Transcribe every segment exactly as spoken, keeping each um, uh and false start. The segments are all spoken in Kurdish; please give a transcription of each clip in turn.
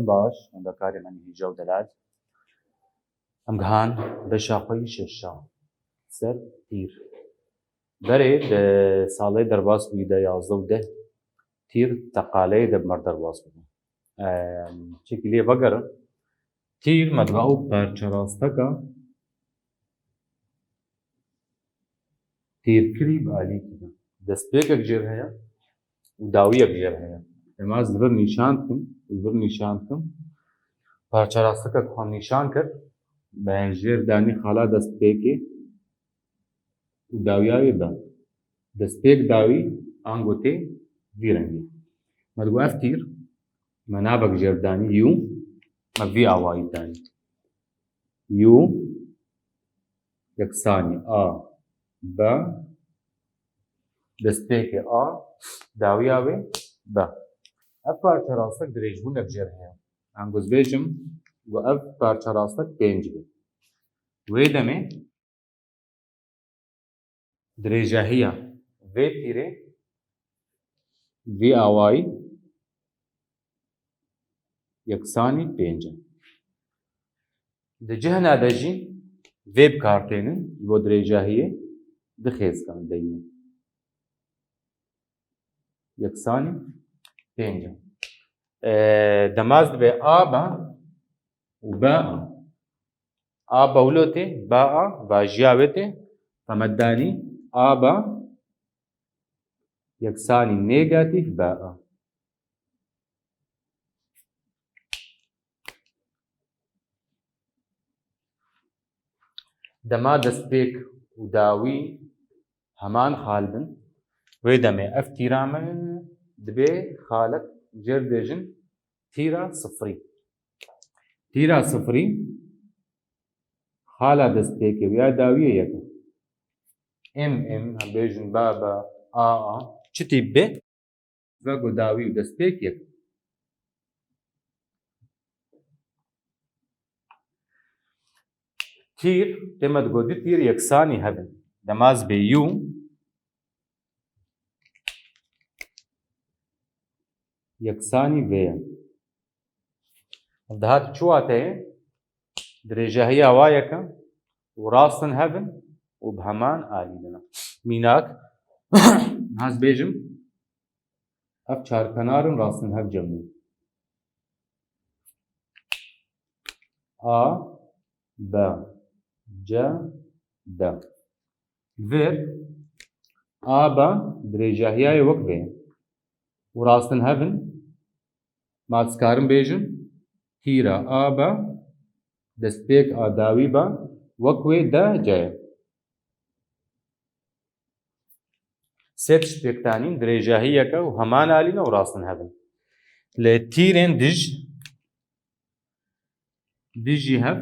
Baş, wendekarê min hêja û delal. Em gihan beşa xwe yî şeşa. Ser tîr. Berê di salê derbas bûyî de yazdeh û deh tîr teqaleyê de bi me re derbas bûbû. Em, çekî lê vegerin. Tîr me dibe ew perçerasteka têrkirî bi alîkî de. Destpêkek jê re heye û dawiyek jê re heye. Em ez li vir nîşan dikim, li vir nîşan dikim. Parçerastekek xwe nîşan kir, me jê re danî xala destpêkê û dawiya wê be. Destpêk dawî ango tê vî rengî. Me digot ev tîr, me navek jê re danî û me vî awayî danî. Û yeksanî A, B, destpêkê A, dawiya wê B. Ev parçerastek dirêjbûnek jê re heye. Ango ez bêjim, ku ev parçerastek pênc be. Wê demê dirêjahiya vê tîrê vî awayî yeksanî pênc e. Di cihna de jî vê bi kar tênin, ji bo dirêjahiyê du xêzkan deynin. Yeksanî pênc e. E, demaz dibe A be û B A. A be wilo tê, B A, vajiya wê tê, qemetdanî A be yeksanî negatîf B A. Dema destpêk û dawî heman xal bin, wê demê ev tîra me dibê xalek jê re bêjin tîra sifrî. Tîra sifrî xala destpêkê û ya dawiyê yek e. Em, em, em bêjin ba, ba, a, a, çi tîp be? Ve ku dawî û destpêk yek. Tîr, tê me digot du tîr yeksanî hebin. Dema ez bê yû yeksanî vê ye. Ev dihat çi wateyê? Dirêjahiya wa yek e û rastin hev in û bi heman alî de ne. Mînak, niha ez bêjim, ev çarkenar in, rastin hev cem in. A, B, C, D. Li vir A B dirêjahiya yê wek vê ye û rastin hev in. Ma ez karim bêjim, tîra A B, destpêk a dawî B, wek wê D C ye. Sê tişt pêk danîn, dirêjahî yek e û heman alî ne û rastin hev in. Lê tîrên dij, dijî hev,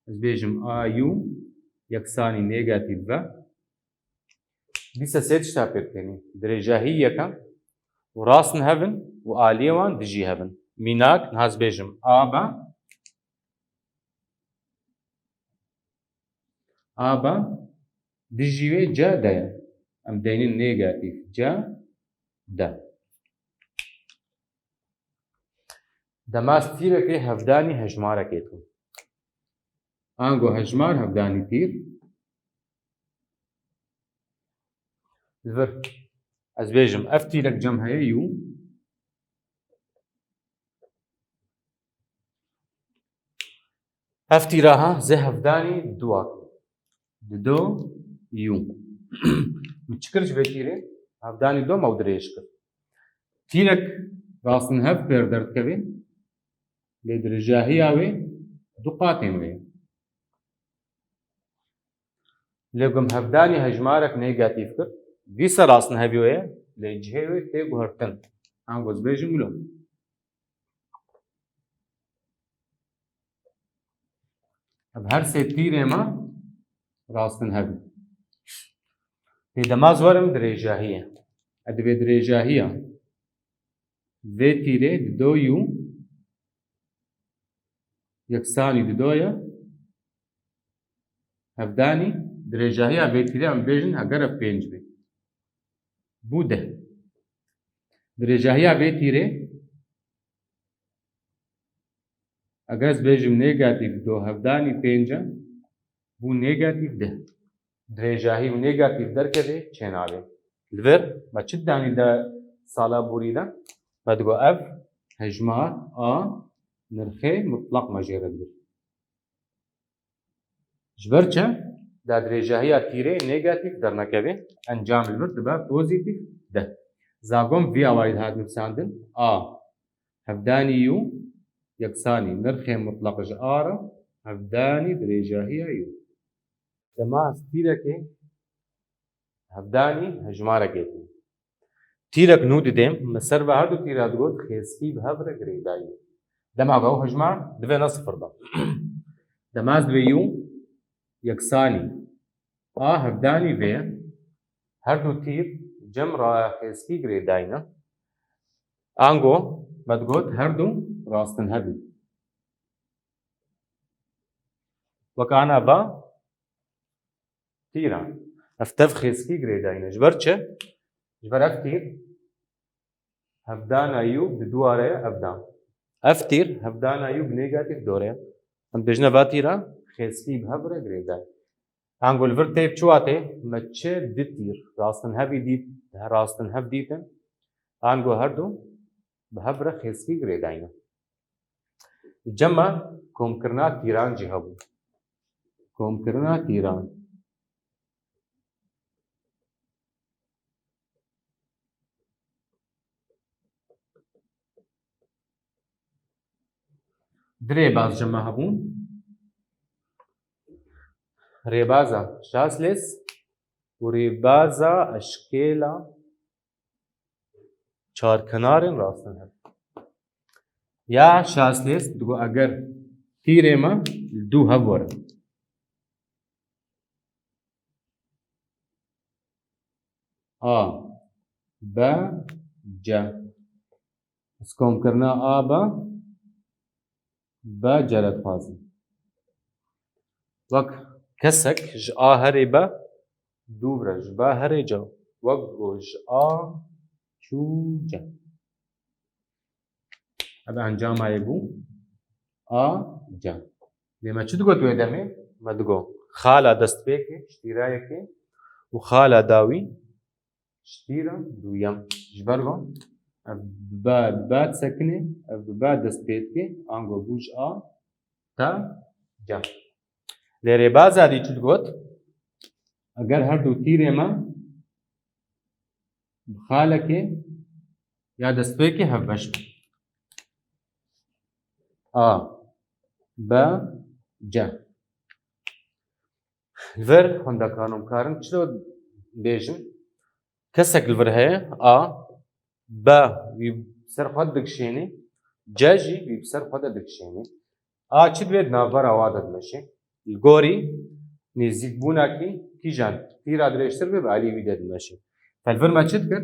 ez bêjim A U yeksanî negatîf V. Dîsa sê tişta pêk tênî. Dirêjahî yek e û rastin hev in û aliyê wan dijî hev in. Mînak, niha ez bêjim A B, A B dijî wê C D ye. Em deynîn negatîf C D. Dema ez tîrekê hevdanî hejmarekê dikim. Ango hejmar hevdanî tîr. Li vir ez bêjim, ev tîrek cem heye yû. Ev tîra ha zê hevdanî du a. Dido yû. Min çi kir ji vê tîrê? Hevdanî do me û dirêj kir. Tîrek rastin hev pêr derdikeve, lê dirêjahiya wê du qatên wê ye. Lê ku em hevdanî hejmarek negatîf kir, dîsa rastin hevî wê ye, lê cihê wê tê guhertin. Ango ez bêjim wilo. Ev her sê tîrê me rastin hev in. Lê dema ez werim dirêjahiyê. Ev divê dirêjahiya vê tîrê dido yû yeksanî dido ye. Hevdanî dirêjahiya vê tîrê em bêjin heger ev pênc be. Bû deh. Dirêjahiya vê tîrê Eger ez bêjim negatîf du hevdanî pênc e, bû negatîf deh. Dirêjahî û negatîf derkeve çênabe. Li vir me çi danî de sala borî de? Me digot ev hejmar a nirxê mutlaq me jê re digir. Ji ber çi? Da dirêjahiya tîrê negatîf dernekeve, encam li vir dibe pozîtîf deh. Zagon vî awayî dihat nivîsandin: a hevdanî yu yeksanî nirxê mutlaq ji a re hevdanî dirêjahiya yu. Dema ez tîrekê hevdanî hejmarekê tî. Tîrek nû didêm, me ser ve her du tîra digot, xêskî bi hev re girêdayî. Dema ku ew hejmar divê ne sifir be. Dema ez divê yu yeksanî a hevdanî vê, her du tîr cem raya xêskî girêdayî ne. Ango me digot her du rastinhev in. Wek ana va tîran. Ev tev xêskî girêdayî ne. Ji ber çi? Ji ber ev tîr hevdana yu bi du re ye, ev da. Ev tîr hevdana yu bi negatîf du re ye. Em dibêjine va tîra xêskî bi hev re girêdayî. Ango li vir tê çi watê? Me çi du tîr rastinhevî dît, rastinhev dîtin. Ango her du bi hev re xêskî girêdayî ne. Cema komkirina tîran jî hebû. Komkirina tîran. Du rêbaz cema hebûn. Rêbaza Şaslês û rêbaza eşkêla çarkenarên rastinhev. Ya Şaslês digo eger tîrê me li du hev were. A, B, C. Ez komkirina A, B, B, C re dixwazim. Wek kesek ji A herê B, dû bira ji B herê C. Wek go ji A çû C. Ev encama yê bû. A, C. Lê me çi digot wê demê? Me digot xala destpêkê, ji tîra yekê û xala dawî ji tîra duyem. Ji ber van ev bi B, bi B disekine, ev bi B dest pê dike, ango bû ji A ta C. Lê rêbaza dî çi digot? Eger her du tîrê me bi xalekê ya destpêkê hevbeş bin. A, B, C. Li vir xwendekarno karin çilo bêjin? Kesek li vir heye, A, B wî ser xwe dikişênê, C jî wî bi ser xwe de dikişênê. A çi divê di navbera wa de dimeşe? Li gorî nêzîkbûnekî kîjan tîra dirêjtir be, bi alî wî de dimeşe. Te li vir me çi dikir?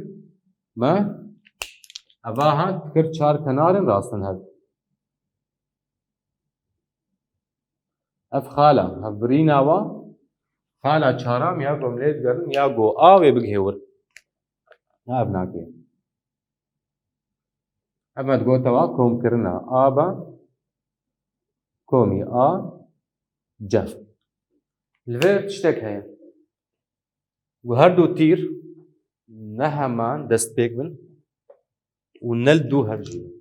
Me eva ha dikir çar kenarên rastinhev. Ev xala, hevbirîna wa, xala çaram ya go em lê digerin, ya go A wê bigihê wir. Na ev nake. Ev me digote wa komkirina A, B, komî A, C. Li vê tiştek heye. Ku her du tîr ne heman destpêk bin û ne li dû hev jî bin.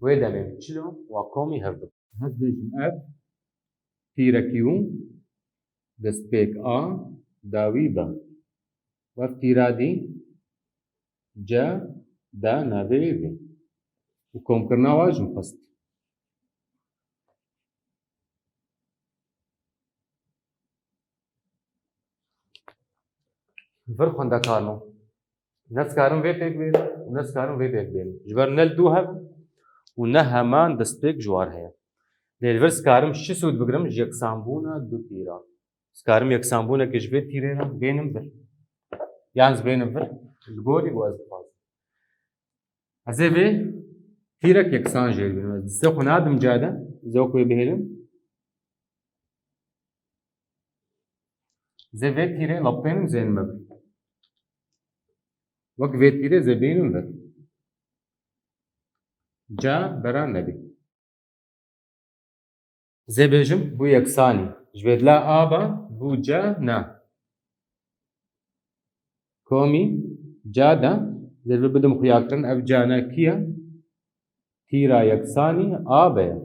Wê demê çilo wa komî hev bin. Ez bêjim ev tîrekî û destpêk A, dawî B. Û ev tîra dî C, D navê wê bê. Û komkirina wa jî xwest. Vir xwendekarno. Ne dikarim vê pêk bênim û ne dikarim vê pêk bênim. Ji ber ne li dû hev û ne heman destpêk ji war heye. Lê li vir dikarim çi sûd bigrim ji yeksanbûna du tîran. Dikarim yeksanbûnekê ji vê tîrê re bênim vir. Yan ez bênim vir, li gorî ku ez dixwazim. Ez ê vê tîrek yeksan jê bînim. Ez destê xwe nadim ca de, ez ê wek wê bihêlim. Ez ê vê tîrê lapênim zên me bir. Wek vê tîrê ez ê bênim vir. Ca bera nebî. Zê bêjim bû yeksanî. Ji vê dila a be, bû ca ne. Komî ca de, zê vê bidim xuyakirin, ev ca ne kî ye? Tîra yeksanî a be ye.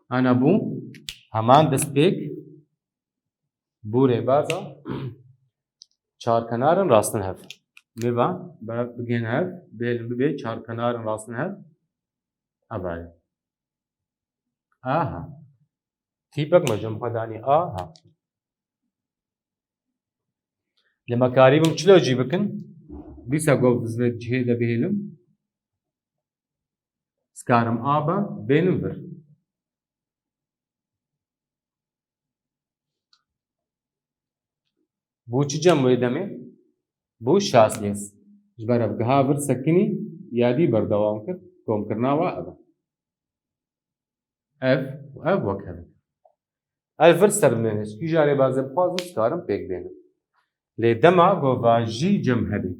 Ana bû heman destpêk bû rêbaza çarkenarin rastin hev. Mêva, bigên hev, bêlin bibe çarkenarin rastin hev. Eva ye. Aha. Tîpek me jim xwe danî. Aha. Lê me karîbim çilo cî bikin? Dîsa gov bi cihê de bihêlim. Skarim a be, bênim vir. Bû çi cem wê demê? Bû şaslês. Ji ber ev giha vir sekinî, yadî berdewam kir, komkirina wa ev e. Ev û ev wek hev in. Ev vir ser bimêne, ji kîja rêbazê bixwazim, dikarim pêk bênim. Lê dema govajî cem hebî.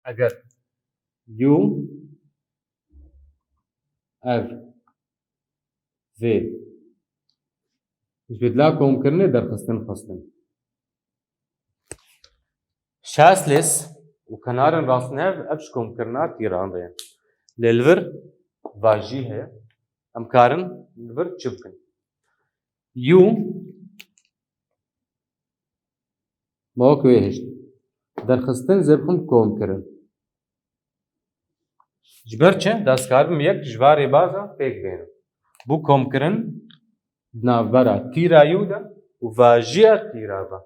Eger û ev vê ji vê dila komkirinê derxistin xwestin. Şaslês û kenarên rastin hev, ev ji komkirina tîran re ye. Lê li vir vajî heye. Em karin li vir çi bikin? Û ma wek wê hişt. Derxistin zê bixim komkirin. Ji ber çi? Da ez karim yek ji va rêbaza pêk bênim. Bû komkirin di navbera tîra û de û vajiya tîra ve.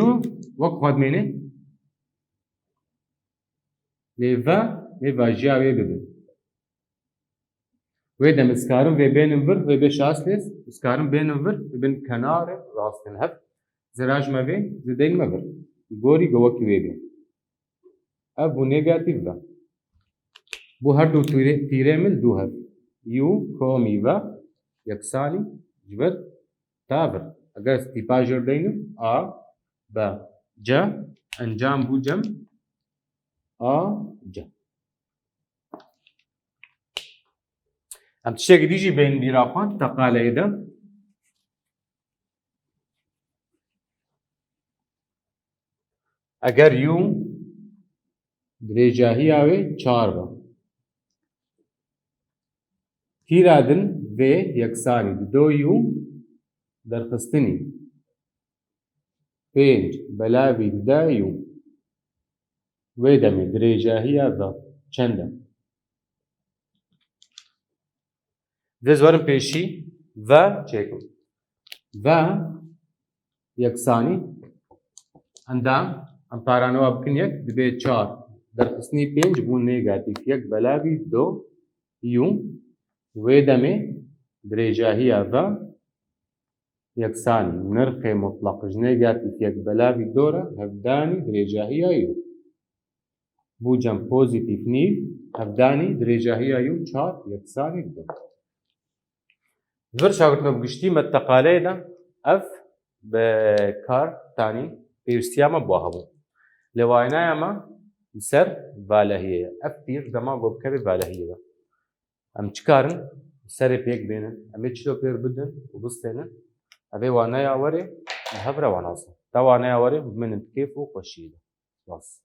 Û wek xwe dimêne. Lê ve, lê vajiya wê bibe. Wê demê ez karim vê bênim vir, wê bê şaslês, ez karim bênim vir, bibin kenarê rastên hev. Zira ji me vê, zê deyne me vir. Gorî go wekî wê bê. Ev bû negatîf ve. Bû her du tîrê, tîrê min du hev. Û komî ve yeksanî ji vir ta vir. Eger ez tîpa jêr deynim, a, b, c, encam bû cem, a, c. Em tiştekî dî jî bên bîra xwe teqaleyê de. Eger û dirêjahiya wê çar be, tîra din vê yeksanî di do û derxistinî pênc belavî dide û wê demê dirêjahiya ve çend e? Divê ez werim pêşî ve çêkim. Ve yeksanî endam, em paranoya bikin yek, dibe çar derxistinî pênc bû negatîf yek belavî do û wê demê dirêjahiya ve yeksanî nirxê mutlaq ji negatîf yek belavî do re hevdanî dirêjahiya û. Bû cem pozîtîf nîv, hevdanî dirêjahiya û çar yeksanî du. Li vir şagirtina bi giştî me teqaleyê de ev bi kar tanî pêwîstiya me bi hebû. Lê waynaya me li ser valehiyê ye. Ev tîr dema ku bikeve valehiyê de. Em çi karin serê pêk bênin? Em ê çilo pêr bidin û bistênin? Ev ê waneya werê li hev re wana zin. Ta waneya werê bimînin kêf û xweşiyê de. Spas.